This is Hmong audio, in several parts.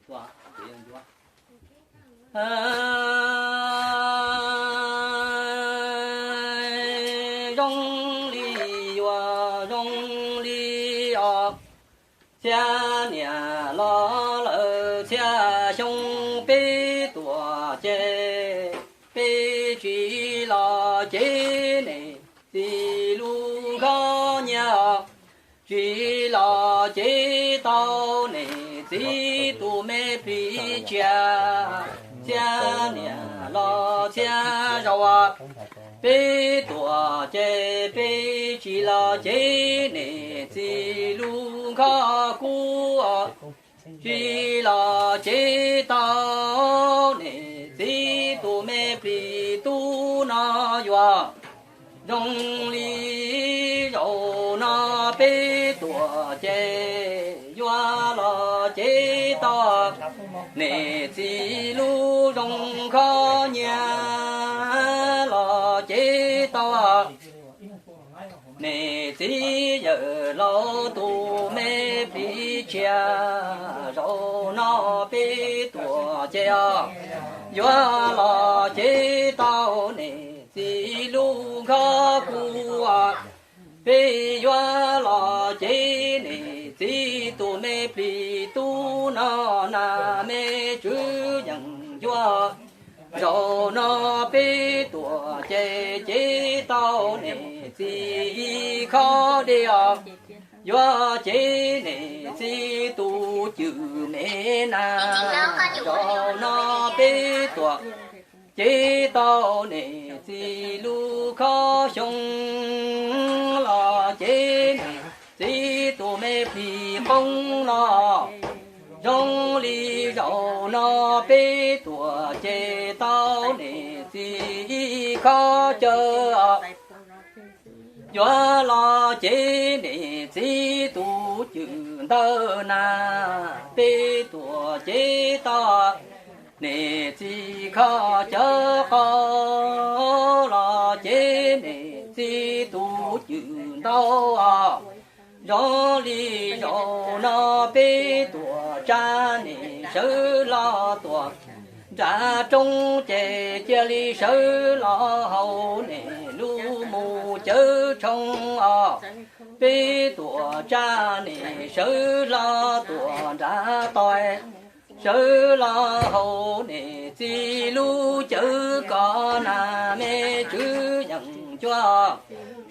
Ua, ces yog yuav zoo li, yuav zoo li os. Txhiab niam los lawm txhiab xyoo peb tuam ces peb tsis los cev niam txiv lub nkhob nyiaj os. Tsis los cev tau niam txiv tus me plig tsiaj. Txhiab niam los txhiab zaus peb tuam ces peb tsis los cev niam txiv lub nkhob kub. Tsis los cev tau niam txiv tus me plig tub no yuav zoo li zaum no peb tuam ces yuav los cev tau niam txiv lub zoo nkhob nyiaj los cev tau niam txiv yawm laus tus me plig tsiaj. Zaum no peb tuam ces yuav los cev tau niam txiv lub nkhob kub. Peb yuav los cev niam txiv tus me plig tub no na me tswv yees ncuab. Zaum no peb tuam ces cev tau niam txiv ib khob dej os. Yuav cev niam txiv tus cwm me na. Zaum no peb tuam cev tau niam txiv lub khob xyoo los cev niam txiv tus me plig qoob no. Zoo li zaum no peb tuam ces tau niam txiv ib khob cawv. Yuav los cev niam txiv tus cwm ntawd na. Peb tuam cev tau niam txiv khob cawv qos los cev niam txiv tus cwm ntau. Zoo li zaum no peb tuam tsa niam sawv los tuam nram roob ces cia li sawv los haus niam lub mus cawv tshoob os. Peb tuam tsa niam sawv los tuam nram toj, sawv los haus niam txiv lub cawv kom na me tswv yees cuab.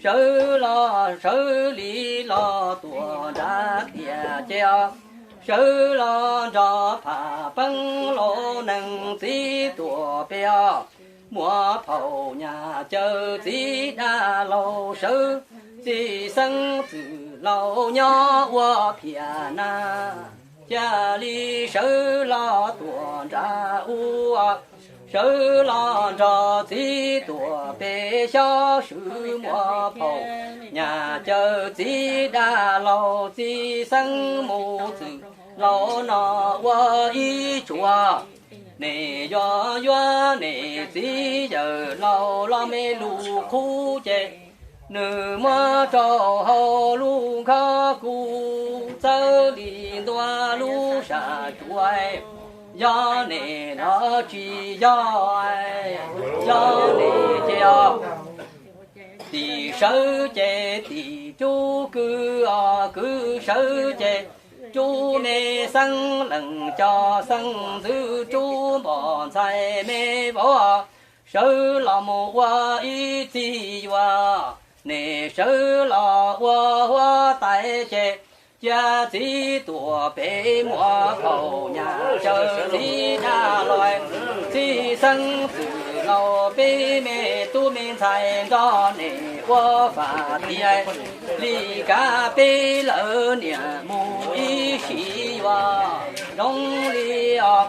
Sawv los sawv li los tuam nram tiaj ces sawv los nrog pham peeb laus nees txiv tuam pem os. Muam phaum nyab caw txiv dab laug sawv, txiv xeeb txwm laus nyob ua phiaj na. Cia li sawv los tuam nram ub, sawv los nrog txiv tuam pem xyob swm. Muam phaum nyab caw txiv dab laug txiv xeeb mus txwm laus no ua ib tsuam. Nws yog yuav nws txiv yawm laus los me lus qub ces nws muab rau hauv lub nkhob kub txawb li ntua lub sam tsuas. Yog nws los tsis yog, yog nws ces os, tim sawv ces tim rub kwv os, kwv sawv ces rub me xeeb leej cov xeeb ntxwv, rub npoj ntxhais me vauv sawv los mus ua ib txij yuav. Nws sawv los ua huab tais ces cia txiv tuam pem muam phaum nyab caw txiv dab laug, txiv xeeb txwm laus peb me tub me ntxhais nrog nws ua fam tiag li kav peb lawv niam mus ib sim yuav. Zoo li os,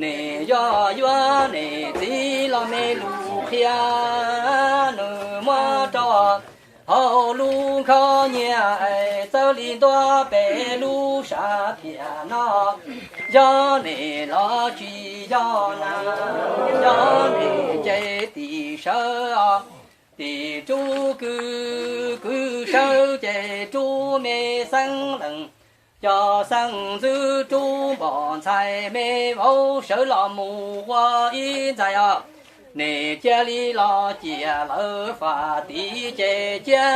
nws yog yuav nws txiv los me lus qhia, nws muab rau hauv lub nkhob nyiaj txawb li ntua pem lub sam phiaj no. Yog nws los tsis yog na, yog nws ces tim sawv os, tim rub kwv, kwv sawv ces rub me xeeb leej Cov xeeb ntxwv rub npog ntxhais me vauv sawv los mus ua ib ntxais os. Nim cia li los ciam lawv faj tid ces cia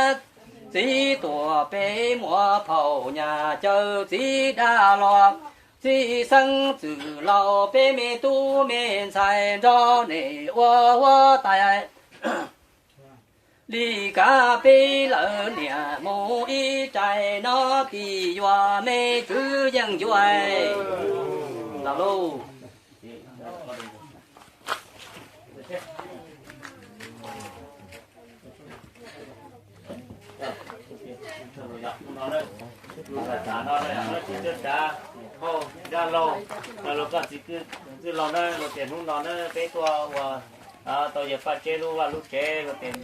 txiv tuam peb muab phaum nyas caw txiv dab los. Txiv xeeb txwm laus peb me tub me ntxhais nrog nim ua huab tais. Li kav peb lawv niam mus ib rais no tim yuav me tswv yeej yuav. Los lauj. Dab laug, luag koj txiv kwv tij laug na, luag tias hnub no na peb tuaj ua tau yawg Paj Tseb lub vaj lub tsev, luag tias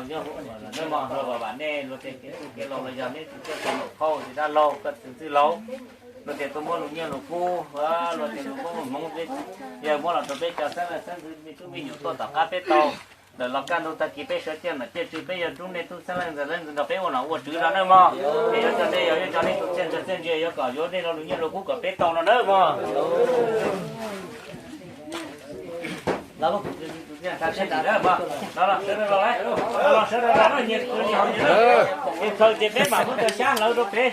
nyob hauv no mas luag vam nej, luag tias kev txuj kev laus los yog neb tus txiaj tus npam qhauj, ces dab laug koj tus txwj laug, luag tias tuaj muab lus nyiaj lus kub, luag tias lus kub lus hmoov, yawg muab los rau peb cov xeeb leej xeeb ntxwv me tub me nyuam tuaj tom qab peb tau. Lawm los kaj ntug tag kis peb sawv ciaj nom ciaj tswv, peb yuav rub nej tub xeeb leej ntxwv leej ntxwv nrog peb ua nom ua tswv no nawb mog. Es yuav coj nej, yuav coj nej tus txiaj ntsig txiaj ntsig yuav kom yuav nej lo lus nyiaj lus kub kom peb tau no nawb mog. Los sawv daws los, los sawv daws los, nyias khaws ces peb mam muab cov xyab hlawv rau pem.